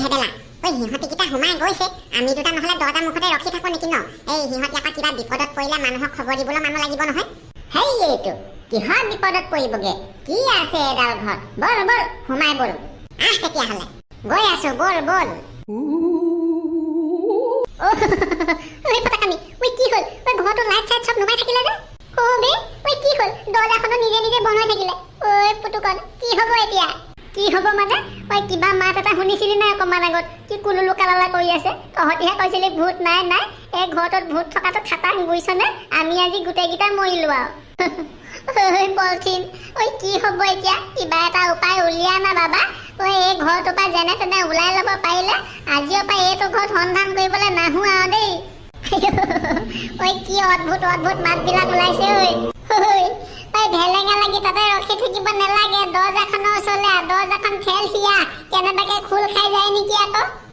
ভেবেলা, ঐ, সিহঁতিকেইটা সোমাই গৈছে। আমি দুটা নহ'লে দৰ্জা মুখতে ৰখি থাকো নেকি ন? এই সিহঁতি আকৌ কিবা বিপদত পৰিলে মানুহক খবৰ দিবলৈ মানুহ লাগিব নহয়। হেই, এইটো কিহৰ বিপদত পৰিবগে? কি আছে এডাল ঘৰ? ব'ল ব'ল, সোমাই ব'ল। আহ তেতিয়াহ'লে। গৈ আছো, ব'ল ব'ল। ঐ ফটাকানি, ঐ, কি হ'ল? ঐ, ঘৰটো লাইট চাইট চব নুমাই থাকিলে যে? অ বে, ঐ, কি হ'ল? দৰ্জাখনো নিজে নিজে বন্ধ হৈ থাকিলে। ঐ পুতুকন, কি হ'ব এতিয়া? কি হ'ব মানে? ঐ, কিবা মাত এটা শুনিছিলি নাই অকণমান আগত? কি কুলুলু কালালা কৰি আছে? তহঁতিহে কৈছিলি ভূত নাই নাই। এই ঘৰটোত ভূত থকাটো খাটাং, বুজিছনে? আমি আজি গোটেইকেইটা মৰিলো আৰু। ঐ পলথিন, ঐ, কি হ'ব এতিয়া? কিবা এটা উপায় উলিয়া না বাবা। ঐ, এই ঘৰটোৰ পৰা যেনে তেনে ওলাই ল'ব পাৰিলে আজিৰ পৰা এইটো ঘৰত সন্ধান কৰিবলৈ নাহো আৰু দেই। ঐ, কি অদ্ভুত অদ্ভুত মাতবিলাক ওলাইছে। ঐ ঐ ঐ, ভেলেঙা লাগি তাতে ৰখি থাকিব নালাগে। দৰ্জাখনৰ ওচৰলৈ আহ, দৰ্জাখন ঠেল সিয়া, কেনেবাকে খোল খাই যায় নেকি আকৌ।